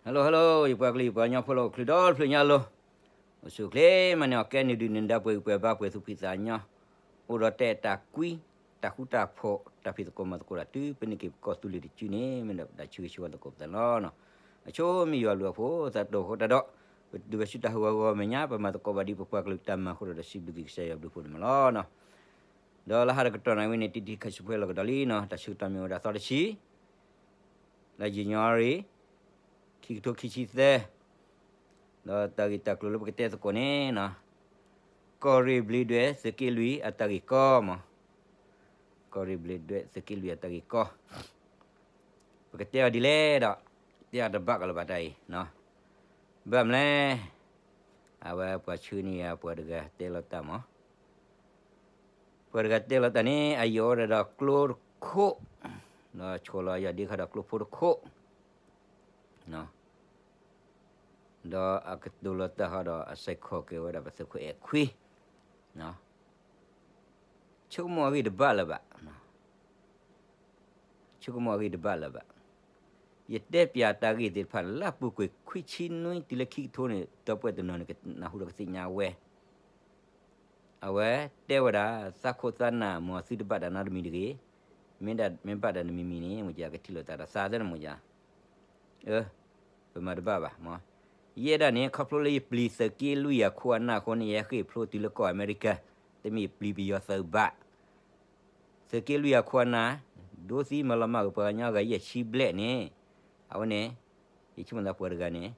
Hello hello ယပှၤကလုာ်ယပှၤကညီဖိလၢအိၣ်ချုးဒီတဖျၢၣ်ညါလီၤ. အိၣ်ဆူၣ်အိၣ်ချ့မးန့ၣ် အီၤကဲနုာ်ဒုးနုာ်ဒါပှဲၤဂံၢ်ပှဲၤဘါပှဲၤသူၣ်ဖှံသးညီ, အိၣ်ဒီးတၢ်အဲၣ်တၢ်ကွံ, တၢ်ဃူတၢ်ဖိး, တၢ်ဖံးသကိးမၤသကိးတၢ်တုၤပန့ၢ်က့ၤပကီၢ်သူလ့ၤတစုန့ၣ် မ့ၢ်ဒၣ်ပတၢ်ဆၢဂ့ၤဆၢဝါသကိးပသးန့ၣ်လီၤ. အဆိမ့ၢ်ယွၤအဘျုးအဖှိၣ်သးတအိၣ်ဃိတၢ်ဒီး ပတုၤဝဲဆူတၢ်ဟးဂီၤဂီၤမဲာ်ညါ ပမၤသကိးဘၣ်ဒ်ပပှၤကလုာ်တၢ်မၤအဃိဒီး ဒီးစံးဘျုးကစၢ်ယွၤအဘျုးအဖှိၣ်န့ၣ်မးလီၤ. ဒီးလၢဟါဒီးကတီၢ်နၣ်ဝဲန့ၣ် တံၤတံၤခါဆူၣ်ဖဲလီၢ်ကဒီးလံနီၤ, တၢ်ဆၢကတီၢ်မ့ၢ်ဝဲဒၣ်သီတဆံ လါယနူၤအါရံၤ ခံကထိခံဆံသၢ, ဒီးတၢ်ဂ့ၢ်တၢ်ကျိၤလၢပကတဲသကိးန့ၣ်နီၤ, ကီၢ်ရ့ၣ်ဘျံးဒွဲၣ်သုးက့လွံၢ်အတၢ်ဂ့ၢ်ကီမး, ကီၢ်ရ့ၣ်ဘျံးဒွဲၣ်သုးက့လွံၢ်အတၢ်ဂ့ၢ်ကီ, ပကတဲအီၤဒ်လဲၣ်ဒီး တဲအီၤတဘၣ်ကီးလၢၤဘၣ်တၢ်အံၤနီၤ, ဘၣ်မနုၤလဲၣ်, အဝဲပှၤဆှၢန့ၢ်ယၤပှၤတဂၤတဲလီၤတၢ်မး ပှၤတဂၤတဲလီၤတၢ်န့ၣ် အယိာ်ဝဲဒၣ်ဒီးကျိတခိၣ်, ဒီးဆိလီၤယီၢ်ဒ့ခါဒီးကျိဖိတခိၣ်, ဒီးအကတိၤလီၤတၢ်ဟီဒီးအစဲးခီၣ်က့ၤဝဲဒၣ်ပသုးခိၣ်အဲၣ်ခွံ, ဆိကမိၣ်အဂ့ၢ်တဘၣ်လၢၤဘၣ်, ဆိကမိၣ်အဂ့ၢ်တဘၣ်လၢၤဘၣ်, ယတဲပၠးတၢ်ဂ့ၢ်သ့ၣ်တဖၣ်န့ၣ် လၢအပူၤကွံာ်ခွံဆံနွံတုၤလၢခံကထိန့ၣ် ဒီပုၢ်ဝဲၢ်တနီၤန့ၣ် ကနၢ်ဟူဒီးကသ့ၣ်ညါဝဲ အဝဲတဲဝဲဒၣ် သးခိၣ်သးနၢ်မ့ၢ်သုတဘၣ်တၢ်နီတမံၤတဂ့ၤ, မ့ၢ်ဒၣ်မ့ၢ်ဘၣ်တၢ်တမံၤမံၤန့ၣ် မ့ၢ်ကကထံၣ်လိာ်သးဒီးသးသ့ၣ်န့ၣ်မ့ၢ်ဧါ, အၢ, ပမၤတဘၣ်ဘၣ်မ့ၢ်, ယဲဒၣ်န့ၣ် ခီဖျိလၢယပျံၤသုးက့လွံၢ်အခိၣ်အနၢ်အဃိန့ၣ် ယဟဲဃ့ၢ်ဖျိတုၤလၢကီၢ်အမဲရကၤ, တမ့ၢ်ယပျံၤပယီၤသုးဘၣ် သုးက့လွံၢ်အခိၣ်အနၢ်, ဒိသံမၤလီၤမၢ်က့ၤပှၤကညီဂၤယဲၢ်ဆံဘျဲၣ်န့ၣ်, အဝဲန့ၣ်, ယဆိကမိၣ်သးပှၤတဂၤန့ၣ်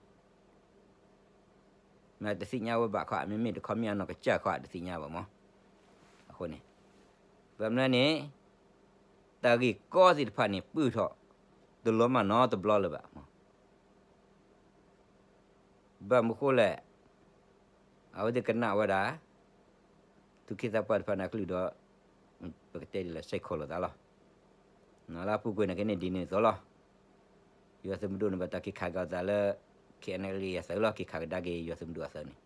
မ့ၢ်တသ့ၣ်ညါဝဲဘၣ်ခီ မ့မ့ၢ်တခီမ့ၢ်အနီၢ်ကစၢ်ခီတသ့ၣ်ညါဘၣ်မ့ၢ်, အဃိန့ၣ်, ဘၣ်မနုၤန့ၣ်, တၢ်ဂ့ၢ်ကီသ့ၣ်တဖၣ်န့ၣ် ပုၢ်ထီၣ်, တလီၤမၢ်နီတဘျီလၢၤဘၣ်မ့ၢ် ဘၣ်မနုၤဃိလဲၣ်, အဝဲသ့ၣ်ကနၣ်ဝဲဒၣ်, သူၣ်က့သးပှၢ်တဖၣ်န့ၣ်အကလုၢ်ဒီး, ပကတဲဒ်လဲၣ် စဲးခီၣ်လိာ်သးလီၤ. လၢအပူၤကွံာ်န့ၣ်က့န့ၣ်ဒ်န့ၣ်အသိးလီၤ. ယွၤသုးမုၢ်ဒိၣ်န့ၣ်ဘၣ်တၢ်က့ၤခးက့ၤအသးလၢ K N L A အသုးလီၤ, က့ၤခးကဒါက့ၤယွၤသုးမုၢ်ဒိၣ်အသုးန့ၣ်,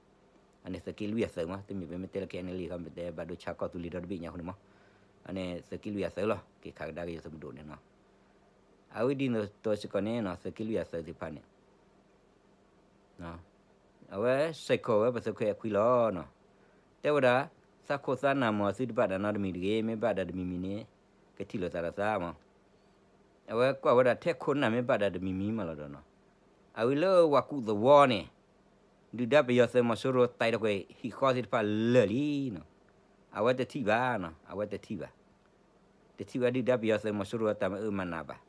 အန့ၣ်သုးက့လွံၢ်အသုးမး, တမ့ၢ်ပမ့ၢ်တဲလၢ K N L A ခီ ပတဲဘၣ်ဒိဆါကီၢ်သူလ့ၤဒီတဘ့ၣ်ညါအဃိန့ၣ်မး, အန့ၣ်သုးက့လွံၢ်အသုးလီၤ, က့ၤခးကဒါက့ၤယွၤသုးမုၢ်ဒိၣ်န့ၣ်နီၤ. အဝဲဒ်န့ၣ်အသိးစ့ၢ်ကီးန့ၣ်နီၤ သုးက့လွံၢ်အသုးသ့ၣ်တဖၣ်န့ၣ် အဝဲစဲးခီၣ်ဝဲပသုးခိၣ်အဲၣ်ခွံလီၤနီၤ. တဲဝဲဒၣ်, သးခိၣ်သးနၢ်မ့ၢ်သုတဘၣ်တၢ်နီတမံၤတဂ့ၤ, မ့ၢ်ဘၣ်တၢ်တမံၤမံၤန့ၣ်, ကထံၣ်လိာ်သးဒီးသးမး. အဝဲကွၢ်ဝဲဒၣ်ထဲခိၣ်နၢ်မ့ၢ်ဘၣ်တၢ်တမံၤမံၤမးလီၤဒီးနီၤ, အဝဲလၢဝၤကူၣ်သဝီန့ၣ်, ဒုၣ်ဒါပယီၤသုးမီၤစိရိၤတၢ်ဒီးကွဲၤဟံၣ်ဃီသ့ၣ်တဖၣ်လၢာ်လံနီၤ. အဝဲတထံၣ်ဘၣ်နီၤ, အဝဲတထံၣ်ဘၣ် တထံၣ်ဝဲဒုၣ်ဒါပယီၤသုးမီၤစိရိၤအတၢ်မၤအၢမၤနးဘၣ်.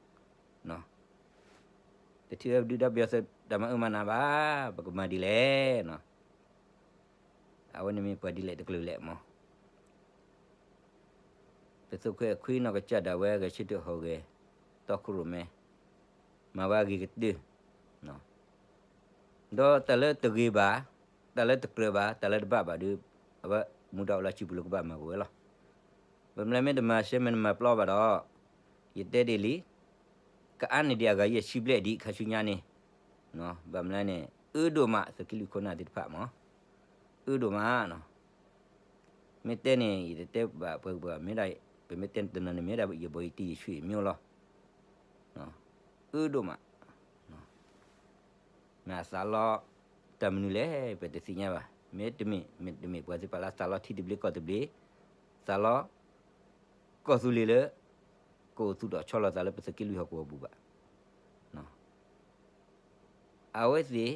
တထံၣ်ဝဲဒုၣ်ဒါပယီၤသုးတၢ်မၤအၢမၤနးဘၣ်, ပကမၤဒ်လဲၣ်နီၤ. အဝဲန့ၣ်မ့ၢ်ပှၤဒ်လဲၣ်တကလုာ်လဲၣ်မး. ပသုးခိၣ်အဲၣ်ခွံနီၢ်ကစၢ်ဒၣ်ဝဲဂဲၤဆၢထၢၣ်ဟီၣ်ဂဲၤ, တီခိၣ်ရိၣ်မဲ, မၤဝဲအဂ့ၤကတၢၢ် ဒီးတၢ်လၢတဂ့ၤဘၣ်, တၢ်လၢတကြၢးဘၣ်, တၢ်လၢတဘၣ်ဘၣ်ဒီး, အဝဲမူဒါအိၣ်လၢစုပူၤလၢကဘၣ်မၤကဝဲလီၤ. ဘၣ်မနုၤမ့ၢ်တမၤရှဲမ့ၢ်တမၤပျီဘၣ်ဒီး, ယတဲဒ်လံ, ကအါန့ၢ်ဒံးအဂၤယဲၢ်ဆံဘျဲၣ်ဒံးခါဆူညါန့ၣ်, ဘၣ်မနုၤန့ၣ် အၢဒိၣ်မး သုးက့လွံၢ်ခိၣ်နၢ်သ့ၣ်တဖၣ်မး, အၢဒိၣ်မးနီၤ. မ့ၢ်တဲန့ၣ် ယတတဲဘၣ်ပှၤဂုၤပှၤဂၤ မ့ၢ်ဒၣ် ပမ့ၢ်တဲတနီၤန့ၣ် မ့ၢ်ဒၣ်ယဘီယတံၢ်ယဆွံၣ်မ့ၢ်လီၤ. အၢဒိၣ်မး, မ့ၢ်အသးလီ, တၢ်မနုၤလဲၣ် ပတသ့ၣ်ညါဘၣ်. မ့တမ့ၢ် မ့တမ့ၢ်ပှၤသ့ၣ်တဖၣ်လၢသးလီထံသဘျ့ကီၢ်သဘျ့, သးလီ ကီၢ်သူလ့ၤလၢ ကအိၣ်သူၣ်ထီၣ်ဆီလီၤသးလၢပသုးက့လွံၢ်ဟီၣ်ကဝီၤပူၤဘၣ်. အဝဲသ့ၣ်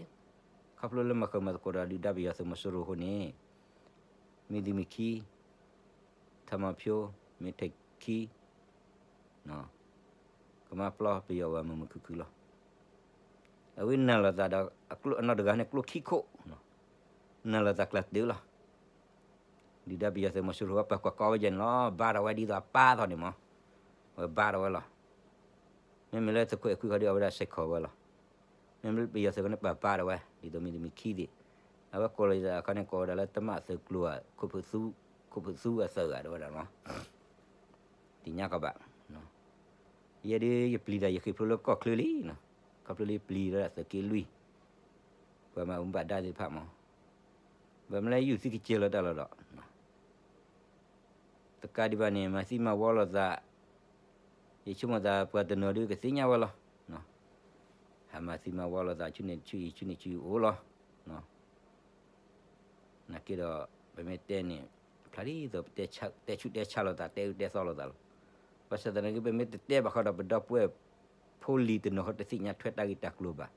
ခီဖျိလၢမၤဃၢၤမၤသကိးဒီးဒုၣ်ဒါပယီၤသုးမီၤစိရိၤအဃိန့ၣ်, မ့ၢ်သုးမုၢ်ခံ, ထၢမၤဖၠိ, မ့ၢ်ထဲခံ, ကမၤပျီပယီၤဝဲမုာ်မုာ်ခုၣ်ခုၣ်လီၤ. အဝဲနာ်လိာ်သးဒီး အနီၢ်တဂၤန့ၣ်ကျိခံခိၣ်, နာ်လိာ်သးကျၢၤတုၤလီၤ. ဒုၣ်ဒါပယီၤသုးမီၤစိရိၤဝဲပၢၤကွၢ်ကီဝဲယဲၢ်န့ၣ်လီၤ. ဘါထီၣ်ဝဲဒ်သိးအပၢ်သိးန့ၣ်မး, ဝဲဘါထီၣ်ဝဲလီၤ. မ့မ့ၢ်လၢသုးခိၣ်အဲၣ်ခွံခီဒုး အဝဲဒၣ်စဲးခီၣ်ဝဲလီၤ. မ့မ့ၢ်ပယီၤသုးခီန့ၣ် ပၢ်ဘါထီၣ်ဝဲ ဒ်သိးမ့ၢ်သုးမုၢ်ခံသ့ၣ်, အဝဲကိးလီၤသးအခီန့ၣ် ကိးဝဲဒၣ်လၢတမၣ်သုးကျိၤဧါ, ခိၣ်ဖုးသူ, ခိၣ်ဖုးသူအသုးဧါ တဲဝဲဒၣ်လီၤ. သ့ၣ်ညါကီးဘၣ်. ယဲဒၣ်ယပျံၤတၢ်ယဃ့ၢ်ဖျိလၢကီၢ်ချၢလံနီၤ, ခီဖျိလၢယပျံၤလၢသုးက့လွံၢ်, ပှၤမၤမူဘၣ်ဒါသ့ၣ်တဖၣ်မး, ဘၣ်မနုၤလဲၣ်ယုၢ်သံကစၢၢ်လီၤတၢ်လီၤဒီး တကးဒံးဘၣ်န့ၣ် မၤသံမၤဝီလိာ်သး, ယဆိကမိၣ်သးပှၤတနီၤဒုးကသ့ၣ်ညါဝဲလီၤ. မၤသံမၤဝီလိာ်သး ဆူန့ၣ်ဆူအံၤ ဆူန့ၣ်ဆူအံၤအိၣ်လီၤ. နာ်က့ဒီး ပမ့ၢ်တဲန့ၣ် ဖျါဒ်သိး တဲဆူၣ်တဲဆါလိာ်သး တဲအၢတဲသီလိာ်သးလီၤ. ဘၣ်ဆၣ်သနာ်က့ ပမ့ၢ်တတဲဘၣ်ဃီဒီး ပဒီပုၢ်ဝဲၢ်ဖိလံၤတနီၤဃီ တသ့ၣ်ညါထွဲတၢ်ဂ့ၢ်တၢ်ကျိၤဘၣ်.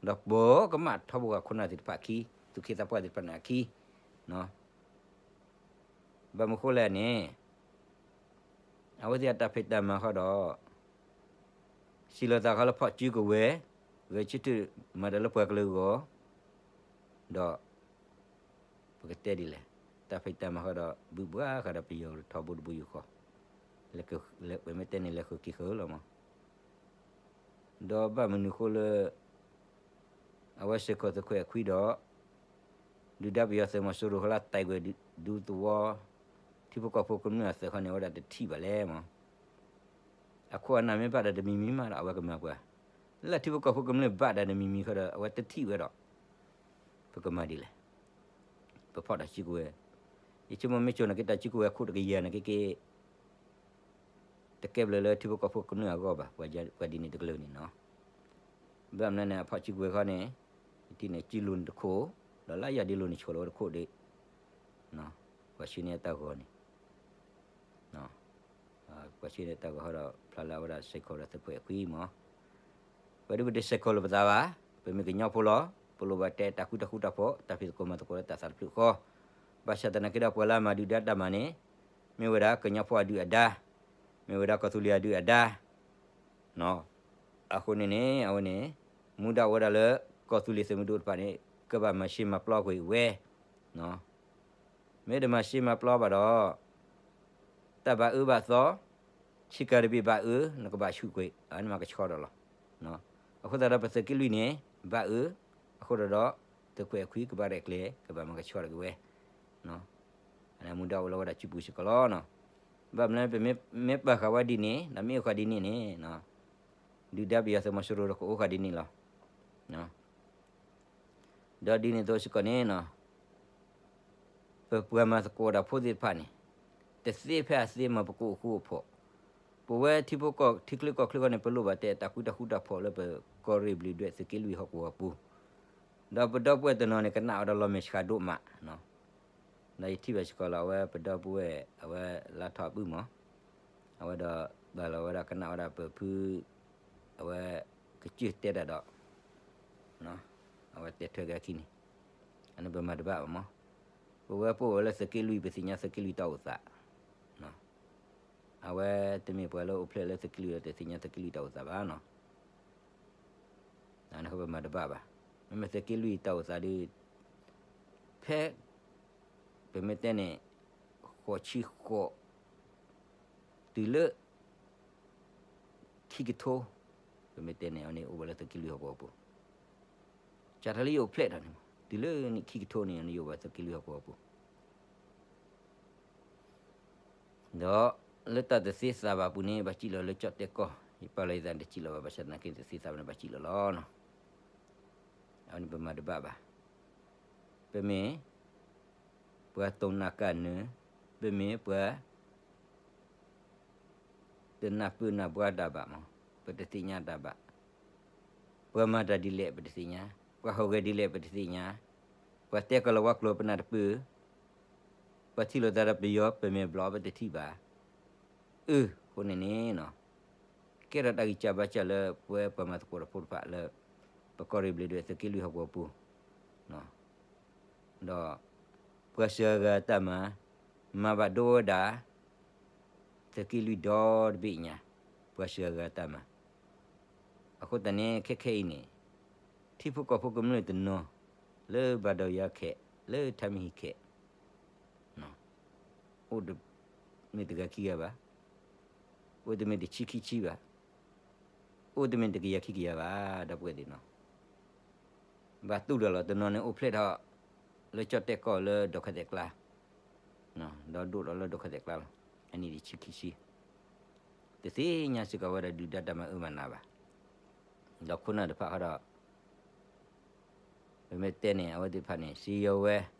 ဒီးပိာ်ကမၣ်ထီဘိဂၤခိၣ်နၢ်သ့ၣ်တဖၣ်အခံ, သူၣ်က့သးပှၢ်သ့ၣ်တဖၣ်န့ၣ်အခံ, ဘၣ်မနုၤဃိလဲၣ်န့ၣ် အဝဲသ့ၣ်အတၢ်ဖံးတၢ်မၤဃီဒီး စံးလိာ်သးဃီလၢဖီၣ်စုကဝဲၤ, ဂဲၤဆၢထၢၣ်မၤတၢ်လၢပှၤကလုာ်အဂီၢ်, ဒီး ပကတဲဒ်လဲၣ်, တၢ်ဖံးတၢ်မၤဃီဒီး ဘုၣ်ဘှါဃီဒီးပယီၤထီဘိတဘိယူၢ်ဃီ, ပမ့ၢ်တဲန့ၣ် လဲၤဃုာ်က့ၤဃုာ်လီၤမး. ဒီးဘၣ်မနုၤဃိလၢ အဝဲစ့ၢ်ကီးသုးခွဲးအခွံဒီး ဒုၣ်ဒါပယီၤသုးမီၤစိရိၤဃီလၢတၢ်ကွဲးဒူသဝီ ထံဖိကီၢ်ဖိကမျၢၢ်အသုးဃီန့ၣ် အဝဲဒၣ်တထံၣ်ဘၣ်လဲၣ်မး. အခိၣ်အနၢ်မ့ၢ်ဘၣ်ဒီးတမံၤမံၤမးဒီး အဝဲကမၤပှၤ, လၢထံဖိကီၢ်ဖိကမျၢၢ်ဘၣ်ဒီးတမံၤမံၤဃီဒီး အဝဲတထံၣ်ဝဲဒီး ပကမၤဒ်လဲၣ်. ပဖီၣ်တၢ်စုကဝဲၤ, ယဆိကမိၣ်မ့ၢ်ကၠိနာ်က့ တၢ်စုကဝဲၤအခိၣ်တကယၤနာ်က့က့ တကဲဘျုးလၢထံဖိကီၢ်ဖိကမျၢၢ်အဂီၢ်ဘၣ်, ပှၤဒ်န့ၣ်တကလုာ်န့ၣ်နီၤ. ဘၣ်မနုၤန့ၣ် အဖီၣ်စုကဝဲၤဃီန့ၣ် ယထံၣ်န့ၣ် စုလိၤန့ၣ်တခိၣ်, ဒီးလၢယၤဒ်လိၤန့ၣ် ဆိၣ်လီၤဝဲတခိၣ်ဒီး ပှၤဆှၢန့ၢ်အတၢ်ဂီၤန့ၣ် ပှၤဆှၢန့ၢ်တၢ်ဂီၤဃီဒီး ဖျါလၢအဝဲဒၣ်စ့ၢ်ကီးဒီးသုးခွဲးအခွံမး. ပှၤဒုးပတစ့ၢ်ကီးလိာ်ပသးဘၣ်, ပမ့ၢ်ကညီဖိလီၤ, ပလိၣ်ဘၣ်တဲတၢ်ဃူတၢ်ဖိး, တၢ်ဖံးသကိးမၤသကိးလၢတၢ်သးတဖျၢၣ်ဃီ, ဘၣ်ဆၣ်သနာ်က့ဒီး ပှၤလၢအမၤဒုၣ်ဒါတၢ်မၤန့ၣ် မ့ၢ်ဝဲဒၣ်ကညီဖိအဒုၣ်အဒါ, မ့ၢ်ဝဲဒၣ်ကီၢ်သူလ့ၤအဒုၣ်အဒါ အဃိန့ၣ်န့ၣ် အဝဲန့ၣ် မူဒါအိၣ်ဝဲဒၣ်လၢ ကီၢ်သူလ့ၤသုးမုၢ်ဒိၣ်တဖၣ်န့ၣ် ကဘၣ်မၤၡ့မၤပျီကွံာ်ဝဲ, မ့ၢ်တမၤၡ့မၤပျီဘၣ်ဒီး တၢ်ဘၣ်အၢဘၣ်သီ, ဆ့ကၤတဘ့ၣ်ဘၣ်အၢ နကဘၣ်ဆူၣ်ကွံာ် အန့ၣ်မၤကဆှီဒီးလီၤ. အဃိသတးဒီးပသုးက့လွံၢ်န့ၣ် ဘၣ်အၢ, အဃိသတးဒီး သုးခွဲးအခွံကဘၣ်ရဲၣ်ကျဲၤ ကဘၣ်မၤကဆှီဒီးက့ၤဝဲ မူဒါအိၣ်လၢဝဲဒၣ်စုပူၤစ့ၢ်ကီးလီၤ. ဘၣ်မနုၤပမ့ၢ်ပာ်ဃာ်ဝဲဒ်န့ၣ် ဒီးမ့ၢ်အိၣ်ဃာ်ဒ်န့ၣ်န့ၣ် ဒုၣ်ဒါပယီၤသုးမီၤစိရိၤဒီးကအိၣ်ဃာ်ဒ်န့ၣ်လီၤ. ဒီးဒ်န့ၣ်အသိးစ့ၢ်ကီးန့ၣ် ပပှၤမၤသကိးတၢ်ဖိသ့ၣ်တဖၣ်န့ၣ် တသ့ဖဲအသ့မ့ၢ်ပကအိၣ်ဃူအိၣ်ဖိး, ပဝဲထံဖိကီၢ် ထံချၢကီၢ်ချၢဃီန့ၣ် ပလိၣ်ဘၣ်တဲတၢ်ဃူတၢ်ဖိးလၢပကီၢ်ရ့ၣ်ဘျုးဒွဲၣ်သုးက့လွံၢ်ဟီၣ်ကဝီၤပူၤ, ဒီးပဒီပုၢ်ဝဲၢ်တနီၤန့ၣ် ကနၣ်အီၤဒီးလီၤမဲာ်ဆှးဒိၣ်မး ဒီးယထံၣ်ဘၣ်စ့ၢ်ကီးလီၤ အဝဲပဒီပုၢ်ဝဲၢ် အဝဲလါထီၣ်အပုၢ်မး, အဝဲဒီးဘၣ်လီၤဝဲဒၣ်ကနၣ်ဝဲဒၣ်ပဖု အဝဲကစၢၢ်တဲတၢ်ဒီး အဝဲတဲထွဲက့ၤအခံန့ၣ်, အန့ၣ်ပမၤတဘၣ်ဘၣ်မး, ပဝဲပအိၣ်ဝဲလၢသုးက့လွံၢ် ပသ့ၣ်ညါသုးက့လွံၢ်တၢ်အိၣ်သး အဝဲတမ့ၢ်ပှၤလၢအိၣ်ဖျဲၣ်လၢသုးက့လွံၢ်ဒီးတသ့ၣ်ညါသုးက့လွံၢ်တၢ်အိၣ်သးဘၣ်နီၤ, အန့ၣ်ပမၤတဘၣ်ဘၣ်, မ့မ့ၢ်သုးက့လွံၢ်တၢ်အိၣ်သးဒီး ဖဲ ပမ့ၢ်တဲန့ၣ် ဃိးဆံဃိး တုၤလၢ ခံကထိ, ပမ့ၢ်တဲန့ၣ် အန့ၣ်အိၣ်ဝဲလၢသုးက့လွံၢ်ဟီၣ်ကဝီၤပူၤ, စးထီၣ်လၢယအိၣ်ဖျဲၣ်ထီၣ်န့ၣ် တုၤလၢနံၣ်ခံကထိန့ၣ် အန့ၣ်ယအိၣ်ဝဲသုးက့လွံၢ်ဟီၣ်ကဝီၤပူၤ ဒီးလၢတၢ်တသ့သးဘၣ်ပူၤန့ၣ် ဘၣ်စံၣ်လီၤလၢကၠီၣ်တဲၣ်ကီၢ်, ယပာ်လီၤယသးတစံၣ်လီၤဘၣ် ဘၣ်ဆၣ်သနာ်က့တသ့သးဘၣ်န့ၣ် ဘၣ်စံၣ်လီၤလီၤ. အဝဲန့ၣ်ပမၤတဘၣ်ဘၣ်, ပမ့ၢ် ပှၤတိၢ်နၢ်ကၢ်နၢ, ပမ့ၢ်ပှၤ တနၢ်ပၢၢ်နၢ်ဘှါတၢ်ဘၣ်မး, ပတသ့ၣ်ညါတၢ်ဘၣ်, ပှၤမၤတၢ်ဒ်လဲၣ်ပတသ့ၣ်ညါ, ပှၤဟူးဂဲၤဒ်လဲၣ်ပတသ့ၣ်ညါ, ပှၤတဲကီၢ်လီၤဝါကျိာ်ပနၢ်တပၢၢ်, ပှၤထံၣ်လိာ်သးဒီးပယီၤ ပမဲာ်ဘျီၣ်ပတထံၣ်ဘၣ်, အၢ အဃိန့ၣ်န့ၣ် ကဲထီၣ်တၢ်ဂံၢ်စၢ်ဘါစၢ်လၢပဝဲပှၤမၤသကိးတၢ်ဖိတဖၣ်လၢ ပကီၢ်ရ့ၣ်ဘျုးဒွဲၣ်သုးက့လွံၢ်ဟီၣ်ကဝီၤပူၤ, ဒီး ပှၤစှၤဂၤတၢ်မၤ, မၤဘၣ်ဒိဝဲဒၣ် သုးက့လွံၢ်ဒီတဘ့ၣ်ညါ, ပှၤစှၤဂၤတၢ်မၤ, အဃိသတးန့ၣ် ခဲခဲအံၤန့ၣ် ထံဖိကီၢ်ဖိကမျၢၢ်တနီၤ လၢဘၣ်ဒီးယၤခဲး လၢထါမံဟံၣ်ခဲး အိၣ်တမ့ၢ်တဂၤခံဂၤဘၣ်, အိၣ်တမ့ၢ်တဆံခံဆံဘၣ်, အိၣ်တမ့ၢ်တကယၤခံကယၤဘၣ်, ဒီပုၢ်ဝဲၢ်သ့ၣ်နီၤ, ဘၣ်တူၢ်ဒီးလီၤ တနီၤန့ၣ်အိၣ်ဖျဲၣ်ထီၣ် လၢကၠီၣ်တဲၣ်ကီၢ်လၢဒိၣ်ခါသဲးကျါ, ဒီးဒိၣ်ဒီးလၢဒိၣ်ခါသဲးကျါလီၤ, အနံၣ်တဆံခံဆံ, တသ့ၣ်ညါစ့ၢ်ကီးဝဲဒၣ်ဒုၣ်ဒါတၢ်မၤအၢမၤနးဘၣ်, ဒီးခိၣ်နၢ်တဖၣ်ဃီဒီး ပမ့ၢ်တဲန့ၣ် အဝဲသ့ၣ်တဖၣ်န့ၣ် စံၣ်ညီၣ်ဝဲ,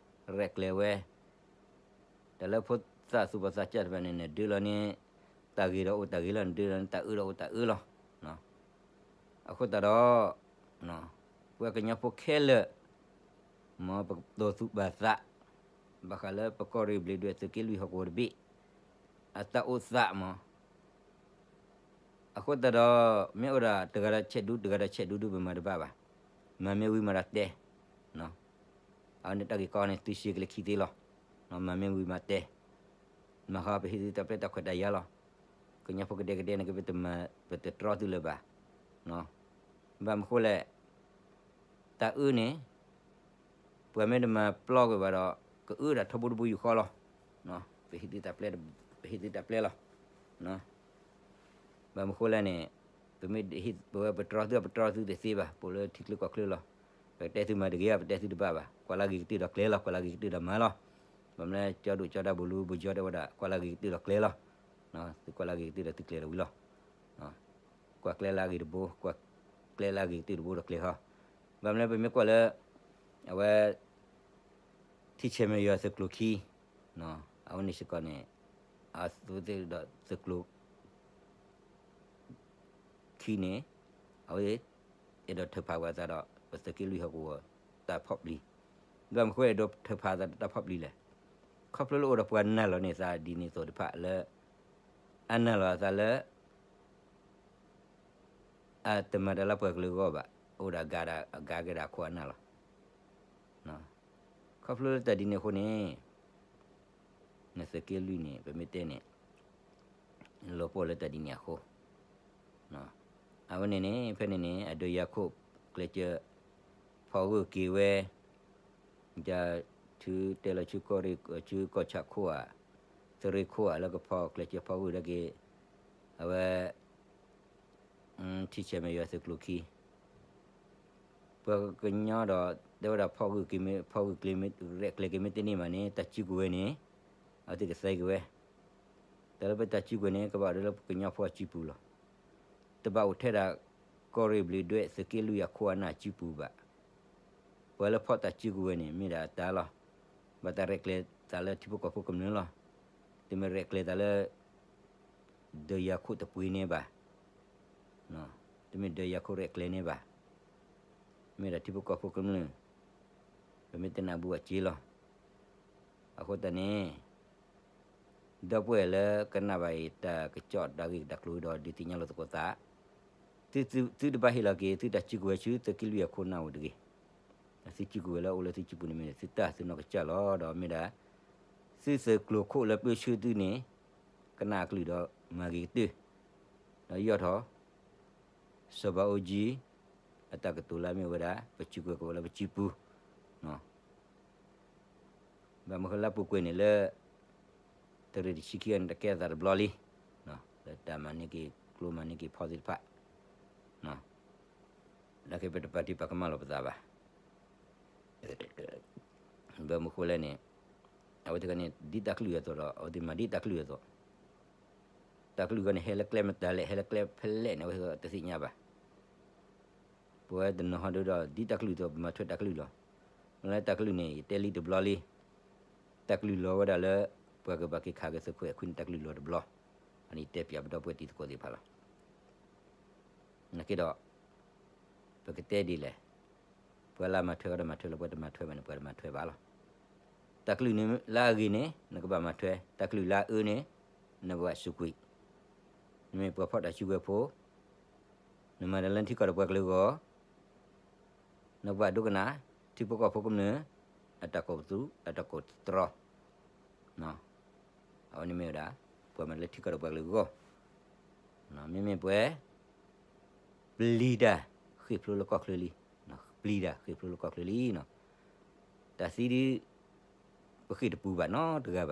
ရဲၣ်ကျဲၤဝဲ, တၢ်လၢဖိသၣ်သူၣ်ဘီၣ်သးစၢ်တဖၣ်န့ၣ် နဒၢလီၤန့ၣ် တၢ်ဂ့ၤဒီးအိၣ်တၢ်ဂ့ၤလီၤ, နဒၢလီၤန့ၣ် တၢ်အၢဒီးအိၣ်တၢ်အၢလီၤ. အဃိသတးဒီး ပှၤကညီဖိခဲလၢာ် မ်ပကတိၤသူၣ်ပာ်သး ဘၣ်ဃးလၢပကီၢ်ရ့ၣ်ဘျံးဒွဲၣ်သုးက့လွံၢ်ဟီၣ်ကဝီၤတဘ့ၣ် အတၢ်အိၣ်သးမး. အဃိသတးဒီး မ့ၢ်အိၣ်ဒၣ်တဂၤဒီးဆဲးဒူ တဂၤဒီးဆဲးဒူဒူ ပမၤတဘၣ်ဘၣ်. မၤမ့ၢ်ဝံၤမၤဒီးတဲ အဝဲန့ၣ်တၢ်ဂ့ၢ်ကီန့ၣ် သုရှဲကလၢခံသ့လီၤ. မၤမ့ၢ်ဝံၤမၤတဲ မၤဃီပဟ့ၣ်သုတၢ်ပျဲၢ်တၢ်ခွဲးတၢ်ယာ်လီၤ. ကညီဖိကဒဲကဒဲန့ၣ်က့ ပတတြီသုလၢၤဘၣ်. ဘၣ်မနုၤဃိလဲၣ် တၢ်အၢန့ၣ် ပှၤမ့ၢ်တမၤပျီကွံာ်ဘၣ်ဒီး ကအၢဒၣ်ထီဘိတဘိယူၢ်ဃီလီၤ. ပဟ့ၣ်သုတၢ်ပျဲၢ် ပဟ့ၣ်သုတၢ်ပျဲၢ်လီၤ. ဘၣ်မနုၤဃိလဲၣ်န့ၣ် ပမ့ၢ်ဟ့ၣ်ပဝဲပတြီသု ပတြီသုတသ့ဘၣ် ပအိၣ်လၢထံချၢကီၢ်ချၢလီၤ. ပကတဲသုမၤတဂ့ၤဧါ ပတဲသုတဘၣ်ဘၣ် ကွၢ်လၢဂ့ၤကတၢၢ်ဒီးကျဲၤလီၤ ကွၢ်လၢဂ့ၤကတၢၢ်ဒီးမၤလီၤ. ဘၣ်မနုၤလဲၣ် ကၠီဒိၣ်ကၠီဒၣ်ဘိလူဘိကၠီတဲဝဲဒၣ် ကွၢ်လၢဂ့ၤကတၢၢ်ဒီးကျဲၤလီၤ. သုကွၢ်လၢဂ့ၤကတၢၢ်ဒီးသုကျဲၤဒီးဝံၤလီၤ. ကွၢ်ကျဲလၢအဂ့ၤတဘိ ကွၢ်ကျဲလၢအဂ့ၤကတၢၢ်တဘိဒီးကျဲၤဃီ. ဘၣ်မနုၤလဲၣ် ပမ့ၢ်ကွၢ်လၢ အဝဲ ထံဆဲးမဲာ်ယွၤသုးကျိၤခံ အဝဲန့ၣ်စ့ၢ်ကီးန့ၣ် အသုးသ့ၣ်ဒီးသုးကျိၤ ခံန့ၣ် အဝဲ အဲၣ်ဒိးထုးဖးဝဲအသးဒီး ပသုးက့လွံၢ်ဟီၣ်ကဝီၤတၢ်ဖီၣ်ပျံၤ. ဘၣ်မနုၤဃိအဲၣ်ဒိးထုးဖးအသးတၢ်ဖီၣ်ပျံၤလဲၣ်. ခီဖျိလၢအိၣ်ဒီးပှၤနာ်လီၤန့ၢ်သးဒ်န့ၣ်အသိးတဖၣ်လၢ အနာ်လီၤအသးလၢ အတမၤတၢ်လၢပှၤကလုာ်အဂီၢ်ဘၣ်, အိၣ်ဒီးအဂၤဒီးအဂၤကဲဒၣ်အခိၣ်အနၢ်လီၤ. ခီဖျိလၢတၢ်ဒ်န့ၣ်အဃိန့ၣ် နသုးက့လွံၢ်န့ၣ် ပမ့ၢ်တဲန့ၣ် လီၤပှီၢ်လၢတၢ်ဒ်န့ၣ်အဃိ, အဝဲန့ၣ်န့ၣ် ဖဲန့ၣ်န့ၣ် အဒုးယၤခိၣ်ကျဲးစၢး ဖီၣ်ဂၢၢ်က့ၤဝဲ တုၤတဲလီၤဆူကီၢ်ရ့ၣ် ဆူကီၢ်ဆၣ်ခိၣ်ဧါ, သုးရ့ၣ်ခိၣ်ဧါ လၢကဖီၣ်ကျဲးစၢးဖီၣ်ဂၢၢ်ဒၣ်က့ၤ အဝဲ ထံဆဲးမဲာ်ယွၤသုးကျိၤခံ ပှၤကညီဒီး တဲဝဲဒၣ်ဖီၣ်ဂၢၢ်က့ၤမ့ၢ် ဖီၣ်ဂၢၢ်ကျဲၤမ့ၢ် ရဲၣ်ကျဲၤက့ၤမ့ၢ်တန့ၢ်ဘၣ်န့ၣ် တၢ်စုကဝဲၤန့ၣ် အဝဲသ့ၣ်ကသဲက့ၤဝဲ, တၢ်လၢပတၢ်စုကဝဲၤန့ၣ် ကဘၣ်အိၣ်ဒၣ်လၢပကညီဖိအစုပူၤလီၤ. တဘၣ်အိၣ်ထဲဒၣ် ကီၢ်ရ့ၣ်ဘျံးဒွဲၣ်သုးက့လွံၢ်အခိၣ်အနၢ်အစုပူၤဘၣ်. ပှၤလၢဖီၣ်တၢ်စုကဝဲၤန့ၣ် မ့ၢ်ဒၣ်အတၢ်လီၤ. ဘၣ်တၢ်ရဲၣ်ကျဲၤသးလၢထံဖိကီၢ်ဖိကမျၢၢ်လီၤ. တမ့ၢ်ရဲၣ်ကျဲၤသးလၢ ဒုးယၤခိၣ်တပှ့ၤန့ၣ်ဘၣ်. တမ့ၢ်ဒုးယၤခိၣ်ရဲၣ်ကျဲၤန့ၣ်ဘၣ်. မ့ၢ်ဒၣ်ထံဖိကီၢ်ဖိကမျၢၢ် ပမ့ၢ်တဲနၢ်ဘူးဘၣ်စ့လီၤ. အဃိသတးန့ၣ် ဒီပုၢ်ဝဲၢ်လၢကနၣ်ဘၣ်အံၤတၢ်ကစီၣ်တၢ်ဂ့ၢ်တၢ်ကျိၤဒီး ဒုးသ့ၣ်ညါလိာ်သကိးသး, သုတဘၣ်ဟ့ၣ်လီၤက့ၤ သုတၢ်စုကဝဲၤဆူသုးက့လွံၢ်အခိၣ်နၢ်အိၣ်တဂ့ၤ. သုစုကဝဲၤလၢအအိၣ်လၢသုစုပူၤန့ၣ်မ့ၢ် သုတၢ်သုနီၢ်ကစၢ်လီၤ. ဒီးမ့ၢ်ဒၣ် သုသုးကျိၤခိၣ်လၢပၢဆှၢသုန့ၣ် ကနၣ်အကလုၢ်ဒီးမၤဂ့ၤကတၢၢ်, ဒီးယီၢ်ထီၣ် စီၤဘးအူကၠံ အတၢ်ကတိၤလၢအမ့ၢ်ဝဲဒၣ် ပစုကဝဲၤကအိၣ်လၢပစုပူၤ, ဘၣ်မနုၤဃိလၢပူၤကွံာ်န့ၣ်လၢ သုးရ့ၣ်တဆံခံဂၤန့ၣ် တကဲအသးတဘျီလံ, လၢတၢ်မၤန့ၢ်က့ၤကျိမၤန့ၢ်က့ၤဖီသ့ၣ်တဖၣ်, လၢခံပတပာ်တံၢ်ပာ်ကမၣ်လီၤပသးဘၣ်. ဘၣ်မနုၤဃိလဲၣ်န့ၣ် အဝဲသ့ၣ်န့ၣ် ဒ်တၢ်ကလုၢ်အသိးဒီး အဝဲသ့ၣ်မၤဒ်တၢ်ကလုၢ်အသိး, တၢ်ကလုၢ်အဂီၢ်န့ၣ် ဟဲလၢကျဲမတၤလဲၣ် ဟဲလၢကျဲဖဲလဲၣ်န့ၣ် အဝဲသ့ၣ်တသ့ၣ်ညါဘၣ်. ပဝဲတနီၤဟီဒုဒီး ဒ်တၢ်ကလုၢ်အသိး ပမၤထွဲတၢ်ကလုၢ်လီၤ. လၢတၢ်ကလုၢ်န့ၣ် ယတဲလံတဘျီလံ, တၢ်ကလုၢ်လီၤဝဲဒၣ်လၢ ပှၤကဘၣ်က့ၤခးက့ၤသုးခိၣ်အဲၣ်ခွံန့ၣ် တၢ်ကလုၢ်လီၤတဘျီ, အန့ၣ်တဲပၠးပဒီပုၢ်ဝဲၢ်တံၤသကိးသ့ၣ်တဖၣ်လီၤ. နာ်က့ဒီး ပကတဲဒ်လဲၣ်, ပှၤလၢမၤထွဲကဒီးမၤထွဲလီၤ ပှၤတမၤထွဲဘၣ်န့ၣ် ပှၤတမၤထွဲဘၣ်လီၤ. တၢ်ကလုၢ်န့ၣ်လၢအဂ့ၤန့ၣ် နကဘၣ်မၤထွဲ, တၢ်ကလုၢ်လၢအအၢန့ၣ် နဘၣ်စူးကွံာ်, နမ့ၢ်ပှၤဖီၣ်တၢ်စုကဝဲၤဖိ, နမၤတၢ်လၢထံကီၢ်ဒီးပှၤကလုာ်အဂီၢ်, နကဘၣ်ဒိကနၣ် ထံဖိကီၢ်ဖိကမျၢၢ် အတၢ်ကိးပသူ အတၢ်ကိးတြီ အဝဲန့ၣ်မ့ၢ်ဝဲဒၣ် ပှၤမၤလၢထံကီၢ်ဒီးပှၤကလုာ်အဂီၢ်, မ့မ့ၢ်ပှၤ ပျံၤတၢ်ဃ့ၢ်ဖျိလၢကီၢ်ချၢလံ, ပျံၤတၢ်ဃ့ၢ်ဖျိလၢကီၢ်ချၢလံ, တၢ်သံဒုး ပဃ့ၢ်တပူၤဘၣ်နီတဂၤဘၣ်,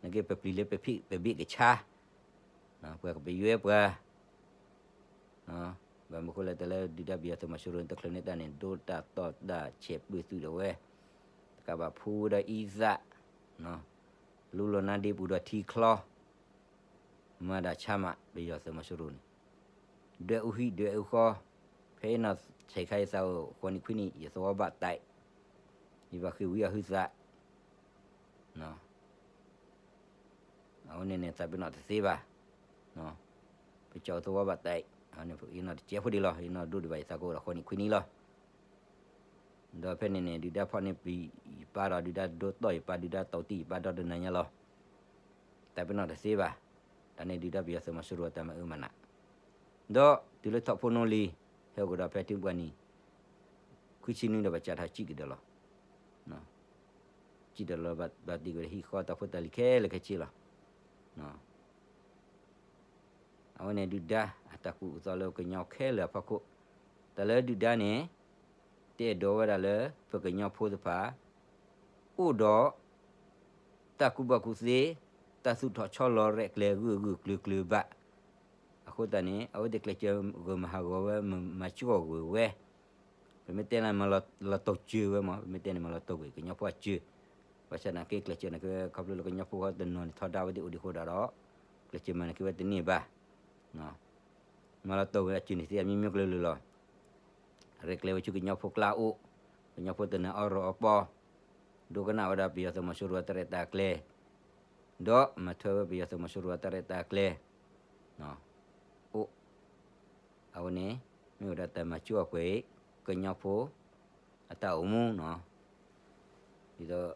နာ်က့ပပျံၤလၢပဖံးပဘ့ၣ်ကဆါ, ပှၤကပယွဲပှၤ ဘၣ်မနုၤဃိလဲၣ်တၢ်လၢဒုၣ်ဒါပယီၤသုးမီၤစိရိၤန့ၣ် တချုးန့ၢ်တၢ်န့ၣ် ဒိတၢ်တီၢ်တၢ်ဆဲးပၢၢ်သုးဒီးဝဲ, တကးဘၣ်ဖှူဝဲဒီးအံသၣ်, လူလီၤနါဒ့ပူၤဒီးထံချီ, မၤဒၣ်ဆါမး ပယီၤသုးမီၤစိရိၤန့ၣ်, ဒွဲၣ်အူဟံၣ်ဒွဲၣ်အူဃီ, ဖဲအံၤနီၢ်ဆံးခါယသးအိၣ်ဃိးနံၣ်ခွံနံၣ် ယသဝီဘၣ်တံး, ယဘၣ်ဃ့ၢ်ဝံအဟုသး အဝဲန့ၣ်န့ၣ် သးပ့ၤနီၣ်တသ့ဘၣ်, ပကၠီသဝီဘၣ်တံး, ယနီၢ်တကဲဖိဒံးလီၤ, ယနီၢ်ဒိၣ်ဒံးဘၣ်ယသးကအိၣ်ဒီးဃိးနံၣ်ခွံနံၣ်လီၤ. ဒီးဖဲန့ၣ်န့ၣ် ဒုၣ်ဒါဖီၣ်န့ၢ်ယပၢ်ဒီး ဒုၣ်ဒါဒိတီၢ်ယပၢ် ဒုၣ်ဒါတီတံၢ်ယပၢ်ဒီတနၤညါလီၤ. တၢ်ပနီၣ်တသ့ဘၣ်. တၢ်န့ၣ်ဒုၣ်ဒါပယီၤသုးမီၤစိရိၤအတၢ်မၤအၢမၤနး, ဒီးတုၤလၢထီၣ်ဖိနီၣ်လံၤ ဟဲအိၣ်ကဒီးဖဲထံပှၤနံၣ် ခွံဆံနွံဒီးဘၣ်စးထီၣ်စံၣ်ကဒီးလီၤ. စံၣ်ဒီးလီၤဘၣ်တ့ၢ်ဝဲဟံၣ်ဃီတၢ်ဖိတၢ်လံၤခဲလၢာ်ခဲဆ့လီၤ. အဝဲန့ၣ်ဒုၣ်ဒါအတၢ်ကူၣ်အသိးလၢကညီခဲလၢာ်အဖီခိၣ်, တၢ်လၢဒုၣ်ဒါန့ၣ် တအဲၣ်ဒိးဝဲဒၣ်လၢပကညီဖိသ့ၣ်တဖၣ် အိၣ်ဒီး တၢ်ကူၣ်ဘၣ်ကူၣ်သ့, တၢ်သူၣ်ထီၣ်ဆီလီၤရဲၣ်ကျဲၤဂုာ်ဂုာ်ကျုာ်ကျုာ်ဘၣ်. အဃိသတးန့ၣ် အဝဲသ့ၣ်ကျဲးစၢးဂၢၢ်မၤဟးဂီၤဝဲ မၤစှီၤဂၢၢ်ဝဲ, ပမ့ၢ်တဲလၢမၤလီၤတိၢ်စၢၤဝဲမး, ပမ့ၢ်တဲန့ၣ်မၤလီၤတိၢ်ကွံာ်ကညီဖိအစၢၤ, ဘၣ်ဆၣ်သနာ်က့ကျဲးစၢးနာ်က့ဝဲ ခီဖျိလၢကညီဖိဃီတနီၤန့ၣ်ထီဒါဝဲသ့ၣ်အိၣ်ဒံးအဃိဒၣ်ဒီး ကျဲးစၢးမၤနာ်က့ဝဲတန့ၢ်ဘၣ်. မၤလီၤတိၢ်ဝဲအစၢၤန့ၣ်သ့အမျိုးမျိုးကလုာ်ကလုာ်လီၤ. ရဲၣ်ကျဲၤဝဲဆူကညီဖိကျါအိၣ်, ကညီဖိတနၤအီၣ်ရီအီပီ, ဒိကနၣ်ဝဲဒၣ်ပယီၤသုးမီၤစိရိၤအတၢ်ရဲၣ်တၢ်ကျဲၤ, ဒီးမၤထွဲဝဲပယီၤသုးမီၤစိရိၤအတၢ်ရဲၣ်တၢ်ကျဲၤ အိၣ်. အဝဲန့ၣ် မ့ၢ်ဝဲဒၣ်တၢ်မၤစှီၤကွံာ် ကညီဖိ အတၢ်အိၣ်မူနီၤ. ဒ်သိး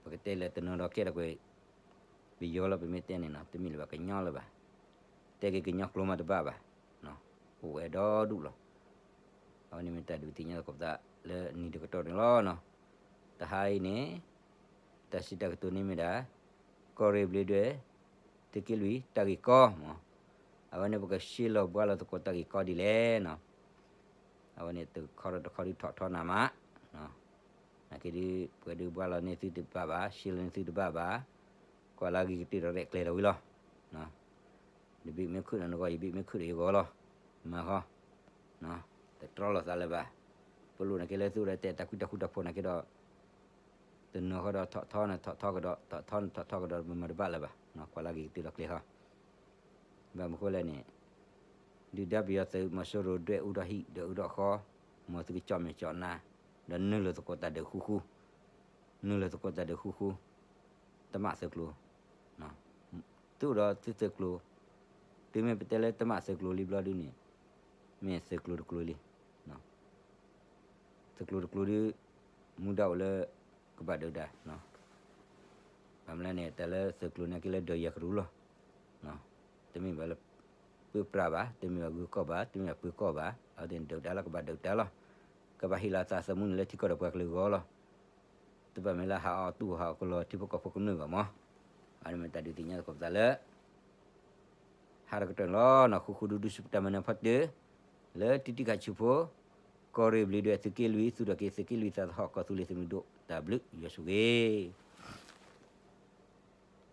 ပကတဲလၢတနီၤဒီးကဲထီၣ်ကွံာ် ပယီၤလီၤ ပမ့ၢ်တဲန့ၣ်နီၤ တမ့ၢ်လၢၤဘၣ်ကညီလၢၤဘၣ်. တဲက့ၤကညီကျိာ်မးတဘၣ်ဘၣ်. အိၣ်ဝဲဒီဒူၣ်လီၤ. အဝဲန့ၣ်မ့ၢ်တၢ်ဒုးသ့ၣ်ညါသကိးပသးလၢနံၤတကတီၢ်န့ၣ်လီၤ. တဟါအံၤန့ၣ် တၢ်စံးတၢ်ကတိၤန့ၣ်မ့ၢ်ဒၣ် ကီၢ်ရ့ၣ်ဘျ့းဒွဲၣ် သုးက့လွံၢ် တၢ်ဂ့ၢ်ကီမး, အဝဲန့ၣ်ပကရှဲလီၤဘှါလီၤသကိးတၢ်ဂ့ၢ်ကီဒ်လဲၣ်နီၤ. အဝဲန့ၣ်တခီဒီးတခီဒုးထီၣ်ထီနၤမး, နာ်က့ဒုး ပှၤဒုးဘှါလီၤန့ၢ်သုတဘၣ်ဘၣ် ရှဲလီၤန့ၢ်သုတဘၣ်ဘၣ်, ကွၢ်လၢအဂ့ၤကတၢၢ်ဒီးရဲၣ်ကျဲၤလီၤဝံၤလီၤ. နဘံၣ်မ့ၢ်ခုၣ်ဒီးနဂီၢ် ယဘံၣ်မ့ၢ်ခုၣ်ဒီးယဂီၢ်လီၤ. မၤဃီ တတြီလိာ်သးလၢၤဘၣ်. ပလိၣ်နာ်က့လၢသုဝဲဒၣ်တဲတၢ်ဃူတၢ်ဖိးနာ်က့ဒီး တနီၤဃီဒီးထီၣ်ထီန့ၣ်ထီၣ်ထီကဒီး ထီၣ်ထီန့ၣ်ထီၣ်ထီကဒီးမၤတဘၣ်လၢၤဘၣ်, ကွၢ်လၢအဂ့ၤကတၢၢ်ဒီးကျဲၤဃီ. ဘၣ်မနုၤဃိလဲၣ်န့ၣ် ဒုၣ်ဒါပယီၤသုးမီၤစိရိၤဒွဲၣ်အူထီၣ်ဟံၣ်ဒီးအူထီၣ်ဃီ, မ်သုကကၠီၣ်မဲာ်ကၠီၣ်နါ, ဒီးနုာ်လီၤသကိးတၢ်ဒုးဃူဃူ, နုာ်လီၤသကိးတၢ်ဒုးဃူဃူ, တမးသုးကျိၤ သုအိၣ်ဒီးသုသုးကျိၤ, တုၤမ့ၢ်ပတဲလၢတမးသုးကျိၤလံဘျီဒုန့ၣ် မ့ၢ်သုးကျိၤတကျိၤလံ. သုးကျိၤတကျိၤဒု မူဒါအိၣ်လၢ ကဘၣ်ဒုးတၢ်, ဘၣ်မနုၤလဲၣ်န့ၣ် တၢ်လၢသုးကျိၤန့ၣ်က့လၢဒီးယၤကရူၢ်လီၤ. တမ့ၢ်ဘၣ်လၢ ပၢပြးဘၣ်, တမ့ၢ်ဘၣ်ဂုၤကီၢ်ဘၣ်, တမ့ၢ်ဘၣ်ပၢၤကီၢ်ဘၣ်, အဝဲသ့ၣ်န့ၣ်ဒုးတၢ်လၢကဘၣ်ဒုးတၢ်လီၤ. ကဘၣ်ဟ့ၣ်လီၤသးသမူန့ၣ်လၢထံကီၢ်ဒီးပှၤကလုာ်အဂီၢ်လီၤ. တဘၣ်မ့ၢ်လၢဟးအီၣ်တူၢ်ဟးအီၣ်ကလီၤထံဖိကီၢ်ဖိကမျၢၢ်ဘၣ်မး. အဝဲန့ၣ်မ့ၢ်တၢ်ဒုးသ့ၣ်ညါသကိးပသးလၢ ဟးတကတၢၢ်လီၤနီၤ ဃူဃူဒူဒူဆူပတၢ်မၤနၢၤဖီတၢၢ် လၢတံတံခးဆူဖိ ကီၢ်ရ့ၣ်ဘျ့းဒွဲၣ်သုးက့လွံၢ် သူၣ်ထီၣ်က့ၤသုးက့လွံၢ်သးသဟီၣ် ကီၢ်သူလ့ၤသုးမုၢ်ဒိၣ် တၢ်ဘျုးယွၤဆိၣ်ဂ့ၤ